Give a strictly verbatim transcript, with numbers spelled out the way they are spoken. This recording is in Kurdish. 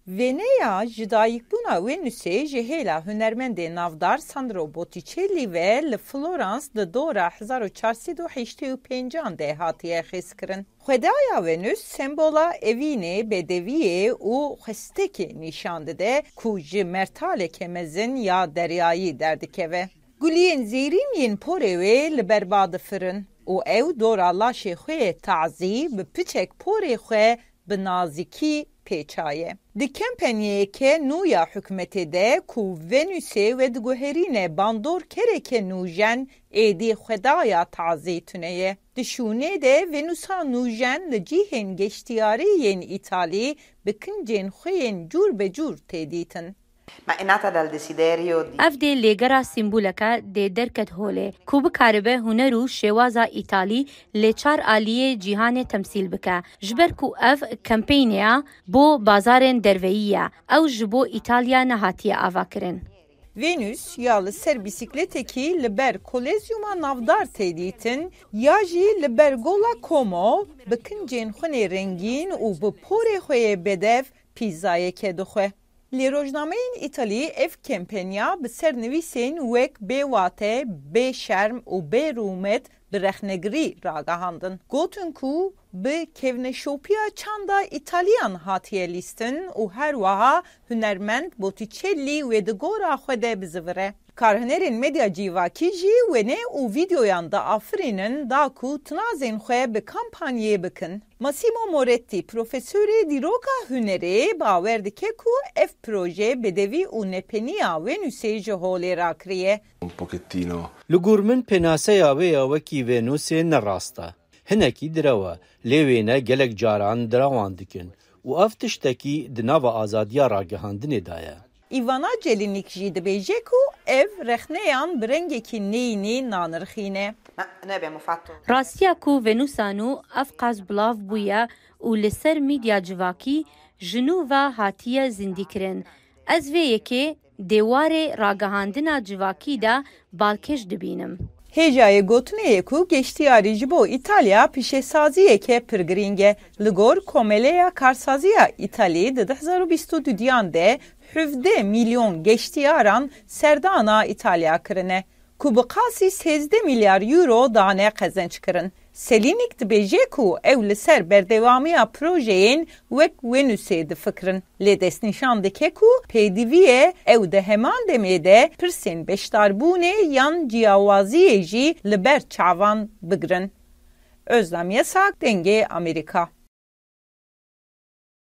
Wêneya jidayîkbûna Venusê ji hêla hunermendê navdar Sandro Botticelli ve li Florence di dora hezar û çar sed û heştê û pêncan de hatiye xêzkirin. Xwedaya Venus sembola evînê, bedeviyê û xwestekê nîşan dide ku ji mertaleke mezin ya deryayî derdikeve. Guliyên zêrîn yên porê wê li ber ba difirin û ew dora laşê xwe yê tazî bi piçek porê xwe bi nazikî pêçaye. Di kampenyayeke nû ya hikûmetê de ku Venusê vediguherîne bandorkereke nûjen, êdî xwedaya tazî tune ye. Di şûnê de Venusa nûjen li cihên geştiyarî yên Îtalî bi kincên xwe yên cûr be cûr tê dîtin. Ma è nata dal desiderio di Ev dê lêgera sîmboleke dê derket holê, ku bikaribe huner û şêwaza Îtalî lê çar aliyê cîhanê temsîl bike. Ji ber ku ev kampeynê ya bo bazarên derveyî ye, ew ji bo Îtalya nehatiye avakirin. Venus ya li ser bîsîkletekî li ber kolezyuma navdar tê dîtin, ya jî li ber Gola Como bi kincên xwinê rengîn û bi porê xwe yê bedev pîzayeke dixwe. Lê rojnameyên Îtalî ev kampenya bi sernivîsên wek bêwate, bêşerm û bêrûmet bi rexnegirî ragihandin. Gotin ku bi kevneşopiya çanda Îtaliyan hatiye lîstin û her wiha hunermend Botticelli wê di gora xwe de bizivire. Karhunerên medya civakî jî wêne û vîdeoyan diafirînin da ku tinazên xwe bi kampanyê bikin. Massimo Moretti, profesorê dîroka hunerê, bawer dike ku ev proje bedevî û nepeniya Venusê ji holê rakiriye. Un pochettino. Li gor min pênaseya wê ya wekî Venusê ne rast e. Hinekî direw e, lê wêne gelek caran direwan dikin û ev tiştekî di nava azadiya ragihandinê de ye. Ivana Celinik jî dibêje ku ev rexneyan bi rengekî neyînî nanirxîne. Ma noi abbiamo fatto Rastiya ku Venusa nû ev qas belav bûye û li ser medya civakî ji nû ve hatiye zindîkirin. Ez vê yekê dê warê ragihandina civakî de balkêş dibînim. Hêjayê gotinê ye ku geştiyarî ji bo Îtalya pîşesaziyeke pir girîng e. Li gor Komeleya Karsaziya Îtalî di du hezar û bîst û duyan de hevdeh milyon geştiyaran serdana Îtalya kirine, ku bi qasî sêzdeh milyar euro dane qezenc kirin. Selînik dibêje ku ew li ser berdewamiya projeyên wek Venusê difikirin. Lê destnîşan dike ku pêdivî ye ew di heman demê de pirsên beşdarbûnê yan ciyawaziyê jî li ber çavan bigirin. Özlem Yasak, Dengê Amerîka.